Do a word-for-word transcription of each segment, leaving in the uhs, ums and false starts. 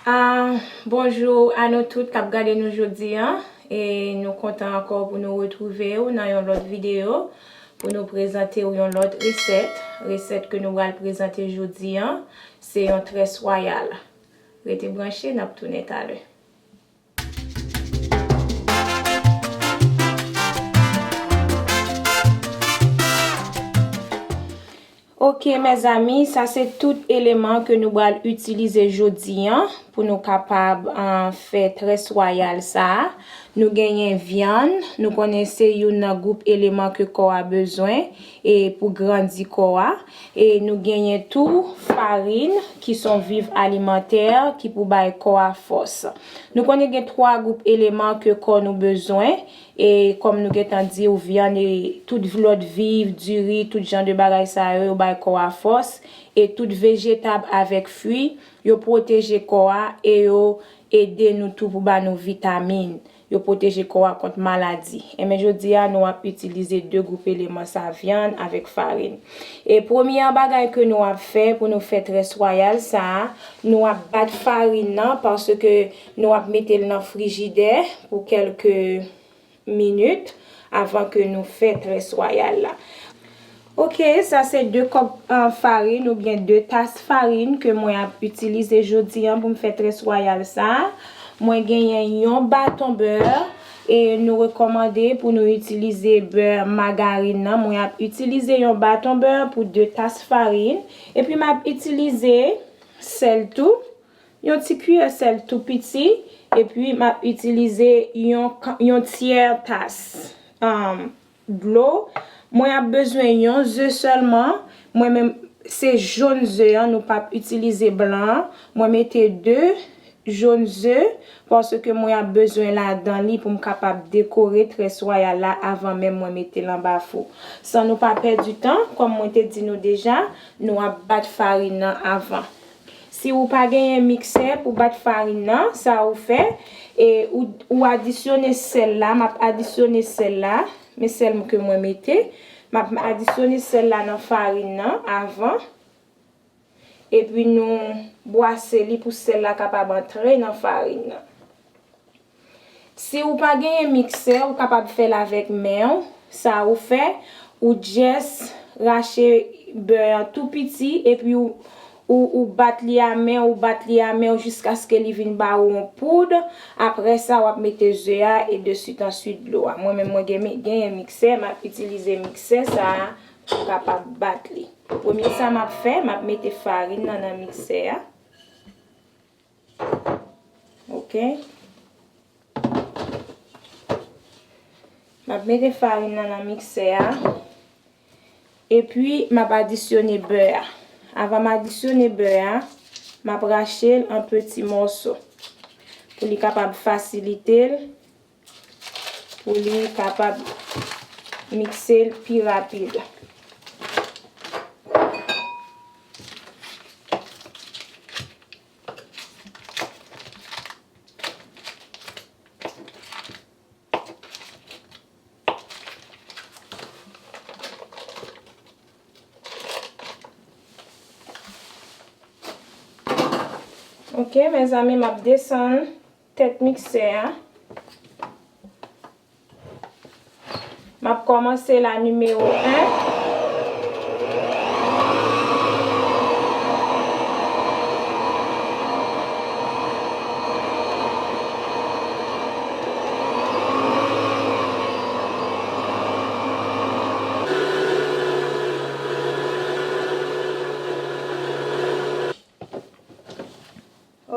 Ah, bonjou a nou tout k ap gade nou jodi a. E nou kontan ankò pou nou retwouve w nan yon lòt videyo, pou nou prezante w yon lòt resèt. Resèt ke nou pral prezante jodi a, se yon très royal. Rete branche, n ap tounen talè. Ok, mezanmi, sa se tout eleman ke nou pral itilize jodi a pou nou kapab, ah, fè très royal sa a. Nou genyen vyann, nou konnen se youn nan gwoup eleman ke kò a bezwen e pou grandi kò a. E nou genyen tou farin, ki se yon viv alimantè ki pou bay kò a fòs. Nou konnen gen twa gwoup eleman ke kò nou bezwen, e kòm nou gentan di w, vyann e tout lòt viv, diri, tout jan de bagay sa yo, yo bay kò a fòs, e tout vejetab avèk fwi, yo pwoteje kò a e yo ede nou tou pou ba nou vitamin. Yo pwoteje kò a kont maladi. Enben, jodi a, nou ap itilize de gwoup eleman sa, vyann avèk farin. E premyè bagay ke nou ap fè pou nou fè très royal sa a, nou ap bat farin nan, paske nou ap mete l nan frijidè pou kèlke minit avan ke nou fè très royal la. Ok, sa se de kòp, ah, farin oubyen de tas farin ke mwen ap itilize jodi a pou m fè très royal sa a. Mwen genyen yon baton bè, e nou rekòmande pou nou itilize bè magarין nan. Mwen ap itilize yon baton bè pou de tas farin. Epi m ap itilize sèl tou, yon ti kiyè sèl tou piti. Epi m ap itilize yon, yon tyè tas, um, dlo. Mwen ap bezwen yon ze sèlman. Mwen menm, se jòn ze an, nou p ap itilize blan an. Mwen mete de jòn ze, paske mwen ap bezwen ladan li pou m kapab dekore très royal la avan menm mwen mete l anba fou. San nou pa pèdi tan, kòm mwen te di nou deja, nou ap bat farin nan avan. Si ou pa genyen miksè pou bat farin nan, sa ou fè, e ou, ou adisyone sèl la, m ap adisyone sèl la, men sèl ke mwen mete, m ap adisyone sèl la nan farin nan avan, epi nou bwase li pou sèl la kapab antre nan farin nan. Si ou pa genyen miksè, ou kapab fè l avèk men w. Sa ou fè, ou just rache bè an tou piti, epi ou, ou, ou bat li a men, ou bat li a men w jiskaske li vin ba ou yon poud. Apre sa, w ap mete ze a, e de suite en suite dlo a. Mwen menm, mwen gen, genyen miksè, m ap itilize miksè sa a pou kapab bat li. Premye sa m ap fè, m ap mete farin nan nan miksè a. Ok. M ap mete farin nan nan miksè a. Epi, m ap adisyone bè a. Avan m adisyone bè a, m ap rache l an peti mòso pou li kapab fasilite l, pou li kapab mikse l pi rapid. Ok, mezanmi, m ap desann tèt miksè a. M ap kòmanse la nimewo en.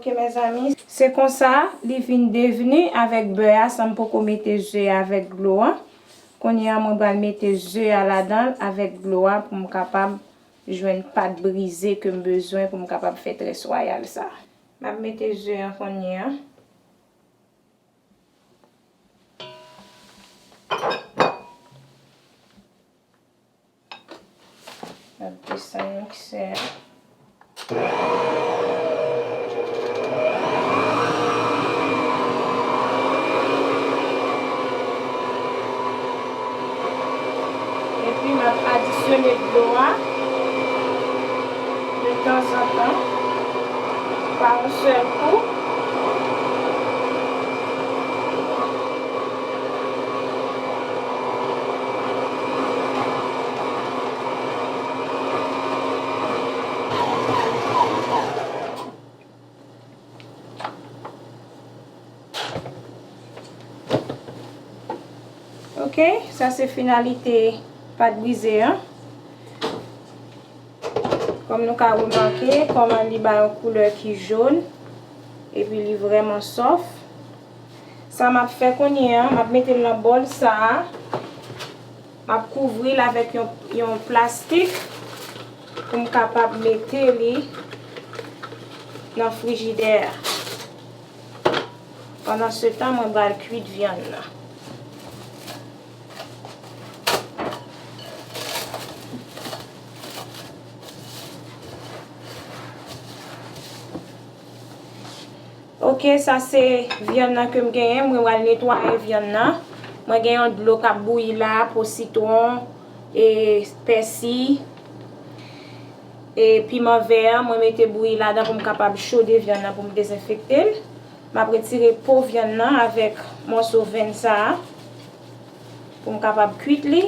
Ok, mezanmi. Se konsa li vin devni avèk bè a, san m poko mete ze avèk dlo a. Kounye a, mwen pral mete ze a ladan l avèk dlo a pou m kapab jwenn pat brize ke m bezwen pou m kapab fè très royal sa. M ap mete ze an kounye a. M ap desann miksè a. Epi m ap adisyone dlo a de tanzantan. Pa yon Sèl kou. Ok, sa se finalite pat brize an. Kòm nou ka remake, kòman li ba yon koulè ki jòn, epi li vrèman sòf. Sa m ap fè kounye a, m ap mete l nan bòl sa a. M ap kouvri l avèk yon, yon plastik pou m kapab mete li nan frijidè a. Pandan se tan, mwen pral kwit vyann nan. Ok, sa se vyann nan ke m genyen. Mwen pral netwaye vyann nan. Mwen gen yon dlo k ap bouyi la, po sitwon, e pèsi, e piman vè. Mwen mete bouyi ladan pou m kapab chode vyann nan pou m dezenfekte l. M ap retire po vyann nan avèk mòso venn sa a pou m kapab kwit li.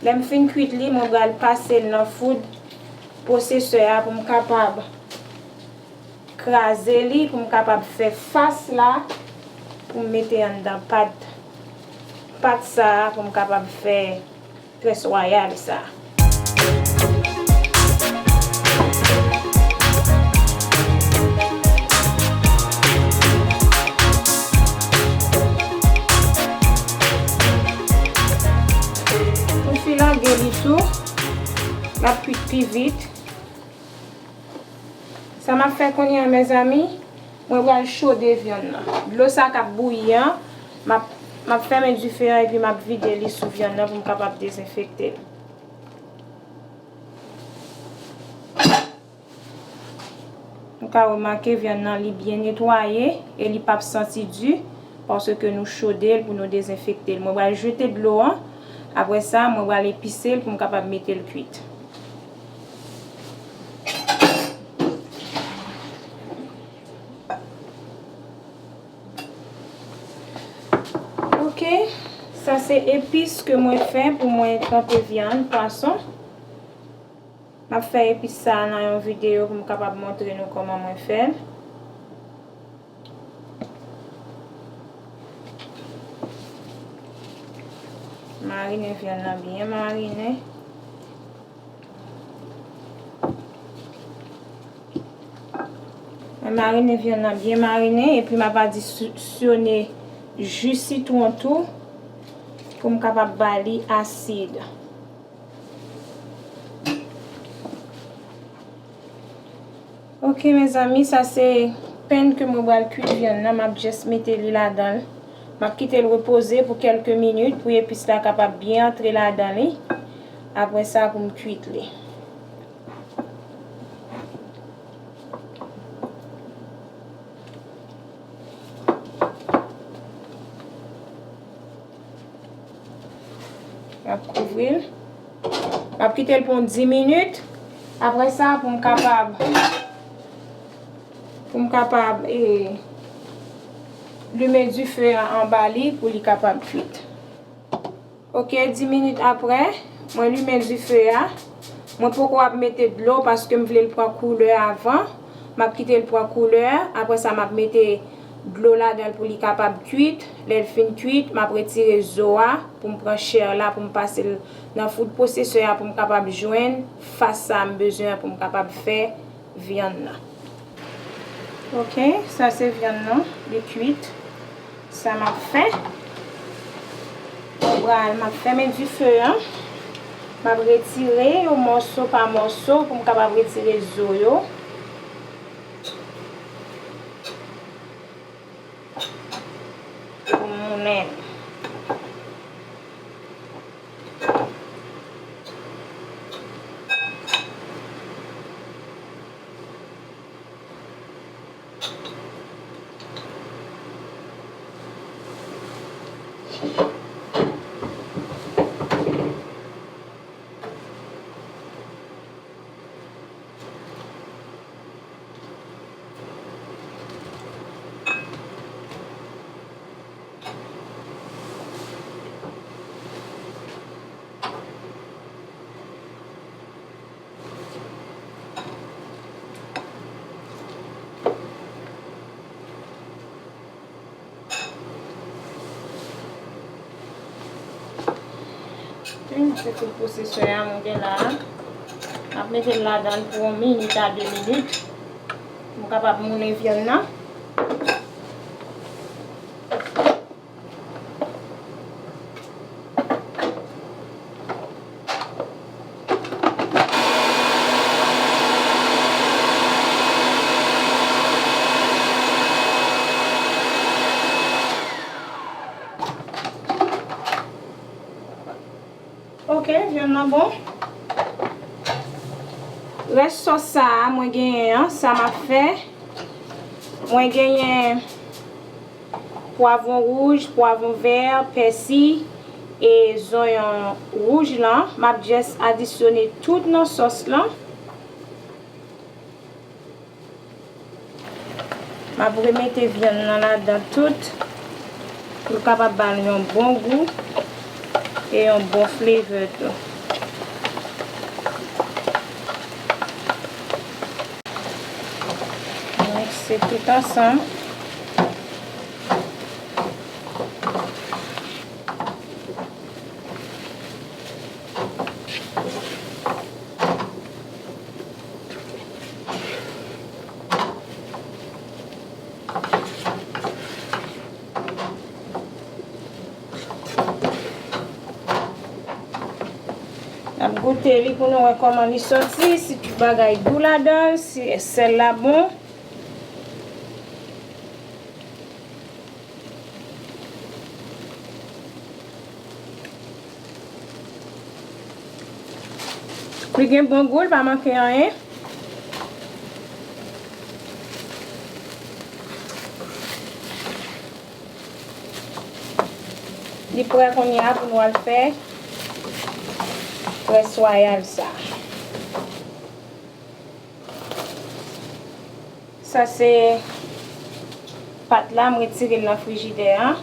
Lè m fin kwit li, mwen pral pase l nan foud pwosesè a pou m kapab kraze li, pou m kapab fè fas la, pou m mete anndan pat, pat sa a, pou m kapab fè très wayal sa. Pou filangè li tou, l ap kwit pi vit. Sa m ap fè kounye a, mezanmi, mwen pral chode vyann nan. Dlo sa k ap bouyi an, m ap, m ap fèmen dife an epi m ap vide li sou vyann nan pou m kapab dezenfekte l. Nou ka remake vyann nan, li byen netwaye e li p ap santi di paske nou chode l pou nou dezenfekte l. Mwen pral jete dlo an. Apre sa, mwen pral epise l pou m kapab mete l kwit. Ok, sa se epis ke mwen fè pou mwen tranpe vyann pwason. M ap fè epis sa a nan yon videyo pou m kapab montre nou kòman mwen fè l. Marine vyann nan byen marine. Mwen marine vyann nan byen marine, epi m ap adisyone ji sitwon tou pou m kapab ba li asid. Ok, mezanmi, sa se pen ke mwen pral kwit vyann nan. M ap just mete li ladan l. M ap kite l repoze pou kèlke minit pou epis la kapab byen antre ladan li. Apre sa, pou m kwit li. M ap kouvri l. M ap kite l pou yon dis minit. Apre sa, pou m kapab, pou m kapab, e, limen dife a anba li pou li kapab kwit. Ok, dis minit apre, mwen limen dife a. Mwen poko ap mete dlo paske m vle l pran koulè avan. M ap kite l pran koulè. Apre sa, m ap mete dlo ladan l pou li kapab kwit. Lè l fin kwit, m ap retire zo a pou m pran chè la, pou m pase l nan food processor a pou m kapab jwenn fas sa a m bezwen an pou m kapab fè vyann nan. Ok, sa se vyann nan, li kwit. Sa m ap fè, mwen pral, m ap fèmen dife an. M ap retire yo mòso pa mòso pou m kapab retire zo yo. Pou m moulen. Se tout pwosesè a mwen gen la a. M ap mete l ladan l pou yon minit a de minit. Pou m kapab moulen vyann nan. Ok, vyann nan bon. Rès sòs sa a mwen genyen an, sa m ap fè, mwen genyen pwavwon wouj, pwavwon vè, pèsi e zonyon wouj lan. M ap just adisyone tout nan sòs lan. M ap remete vyann nan ladan tout pou l kapab ba l yon bon gou e yon bon flavor tou. Mikse tout ansanm. N ap goute li pou nou wè kòman li soti, si tout bagay gou ladan l, si sèl la bon. Li gen bon gou, li pa manke anyen. Li prè kounye a pou nou al fè près wayal sa. Sa se pat la, m retire l nan frijidè an.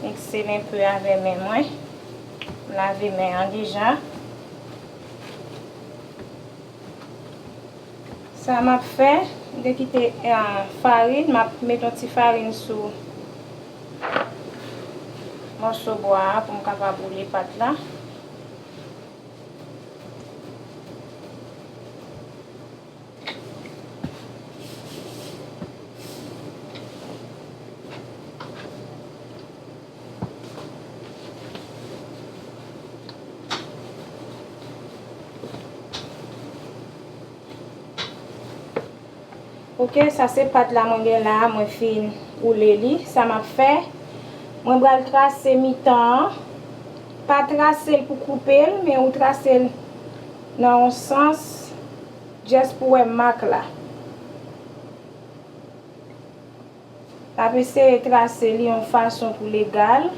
Mikse l enpe avè men mwen. M lave men an deja. Sa m ap fè, m te kite, eh, farin, m ap met yon ti farin sou mòso bwa a pou m kapab woule pat la. Ok, sa se pat la mwen gen la a, mwen fin woule li. Sa m ap fè, mwen pral trase mitan an. Pa trase l pou koupe l, men ou trase l nan yon sans, just pou wè mak la. M ap eseye trase li yon fason pou l egal.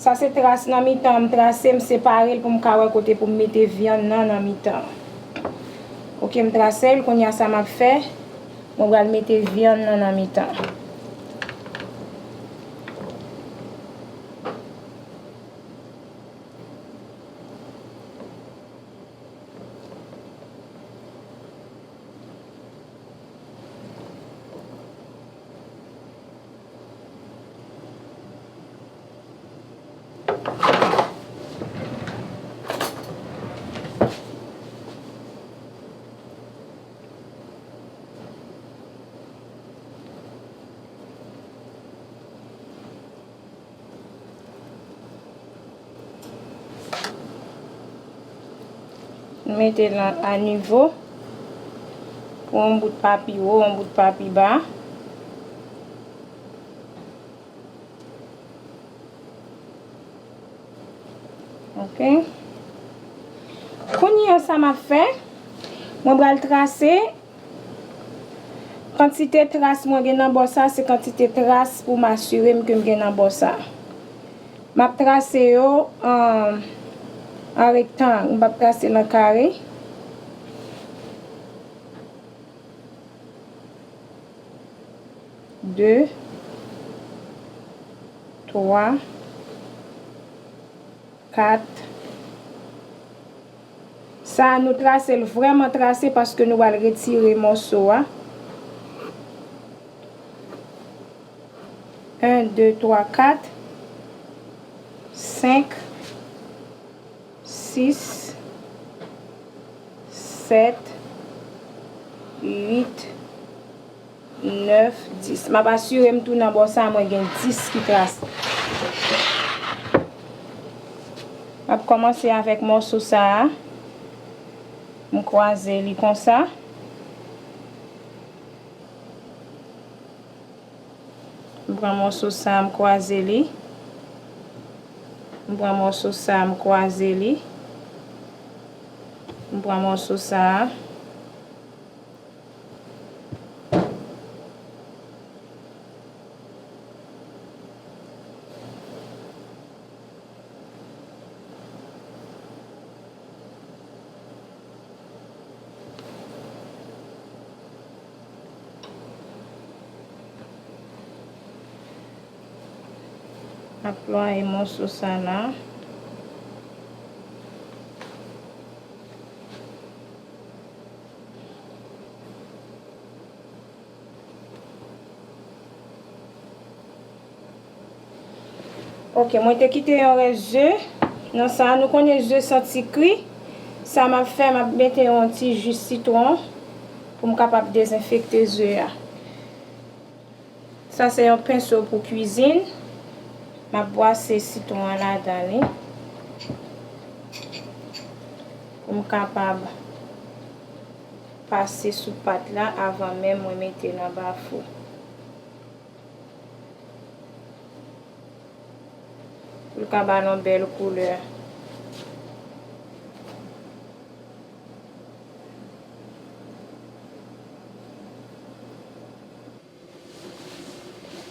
Sa se tras nan mitan an, m trase, m separe l pou m ka wè kote pou m mete vyann nan nan mitan an. Ok, m trase l, kounye a sa m ap fè, mwen pral mete vyann nan nan mitan. Mete l a nivo pou yon bout pa pi wo, yon bout pa pi ba. Ok. Kounye a sa m ap fè, mwen pral trase. Kantite tras mwen gen nan bò sa, se kantite tras pou m asire m ke m gen nan bò sa. M ap trase yo an, an rektang, m p ap trase l an kare. De, twa, kat. Sa a, nou trase l vrèman trase paske nou pral retire mòso a. En, de, twa, kat, senk, sis, sèt, uit, nèf, dis. M ap asire m tou nan bò sa a, mwen gen dis ki trase. M ap kòmanse avèk mòso sa a. M kwaze li konsa. M pran mòso sa a, m kwaze li. M pran mòso sa a, m kwaze li. M pran mòso sa a. Aplwaye mòso sa la. Ok, mwen te kite yon rès ze nan sa. Nou konnen ze santi kri. Sa m ap fè, m ap mete yon ti ji sitwon pou m kapab dezenfekte ze a. Sa se yon penso pou kwizin. M ap bwase sitwon an ladan li pou m kapab pase sou pat la avan menm mwen mete l anba fou. Pou l ka ba l yon bèl koulè.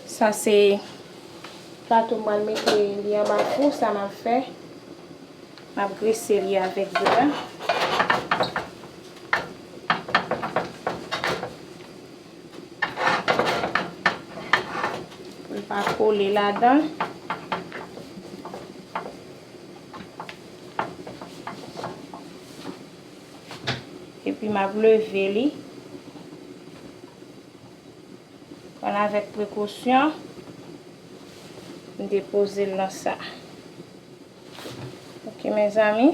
Sa se plato m pral mete li anba fou, sa m ap fè. M ap grese li avèk bè. Pou l pa kole ladan. Epi m ap leve li. Pran l avèk prekosyon. M depoze l nan sa. Ok, mezanmi.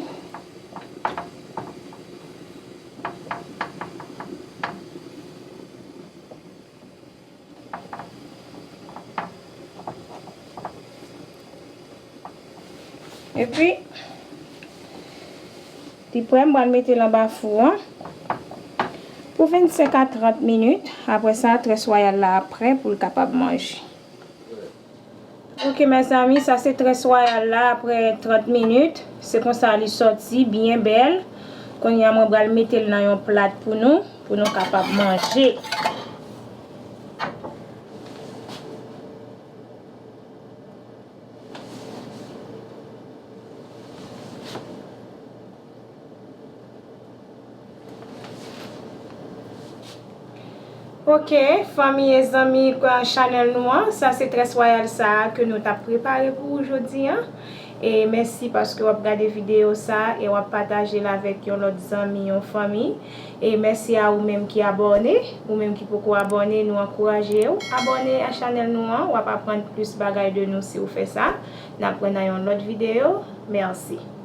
Epi, li prè, m pral mete l anba fou an pou vennsenk a trant minit. Apre sa, très royal la ap prè pou l kapab manje. Ok, mezanmi, sa se très royal la, apre trant minit. Se konsa li sòti, byen bèl. Kounye a, mwen pral mete l nan yon plat pou nou, pou nou kapab manje. Ok, fanmi e zanmi, euh, chanèl nou an, sa se très royal sa a ke nou t ap prepare pou ou jodi an. E mèsi paske w ap gade videyo sa a e w ap pataje l avèk yon lòt zanmi, yon fanmi. E mèsi a ou menm ki abòne, ou menm ki poko abòne, nou ankouraje w abòne a chanèl nou an, w ap aprann plis bagay de nou si w fè sa. N ap wè nan yon lòt videyo. Mèsi.